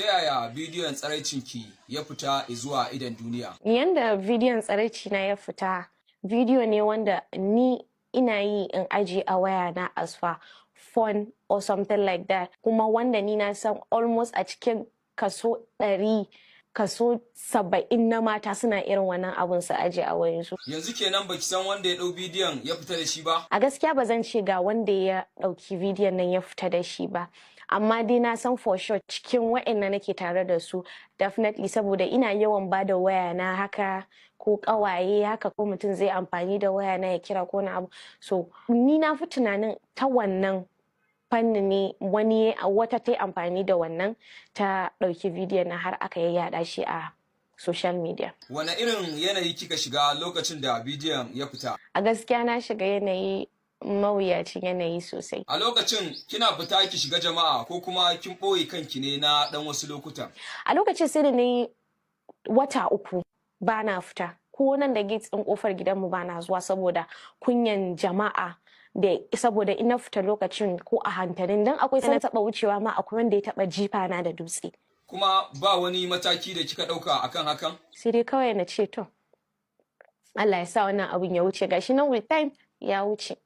Ta yaya bidiyon tsaraicinki ya fita zuwa idon duniya? Yanda bidiyon tsaraici na ya fita, bidiyo ne wanda ni ina yi in ajiye a waya na as for fun or something like that. Kuma wanda ni na san almost a cikin 100%, 70% na mata suna irin wannan abun su ajiye a wayansu. Yanzu kenan baki san wanda ya ɗau bidiyon ya fita da shi ba? A gaskiya ba zan ce ga wanda ya ɗauki bidiyon nan ya fita da shi ba. Amma dai na san for sure cikin wa'anda nake tare da su, definitely, saboda ina yawan ba da waya na haka, ko ƙawaye haka, ko mutum zai amfani da waya na ya kira ko na abu. So ni na fi tunanin ta wannan fannin ne wani wata ta yi amfani da wannan ta ɗauki bidiyon na har aka yayyada shi a social media. Wane irin yanayi kika shiga lokacin da bidiyon ya fita? A gaskiya na shiga yanayi, mawuyacin yanayi sosai. A lokacin kina fita ki shiga jama'a ko kuma kin ɓoye kanki ne na ɗan wasu lokutan? A lokacin sai da na yi wata 3 ba na fita. Ko nan da gate ɗin ƙofar gidanmu ba na zuwa saboda kunyan jama'a, da saboda ina fita lokacin ko a hantarin dan akwai sana taɓa wucewa ma, akwai wanda ya taɓa jifa na da dutse. Kuma ba wani mataki da kika ɗauka akan hakan? Sai dai kawai na ce to, Allah ya sa wannan abun ya wuce. Gashi nan with time ya wuce.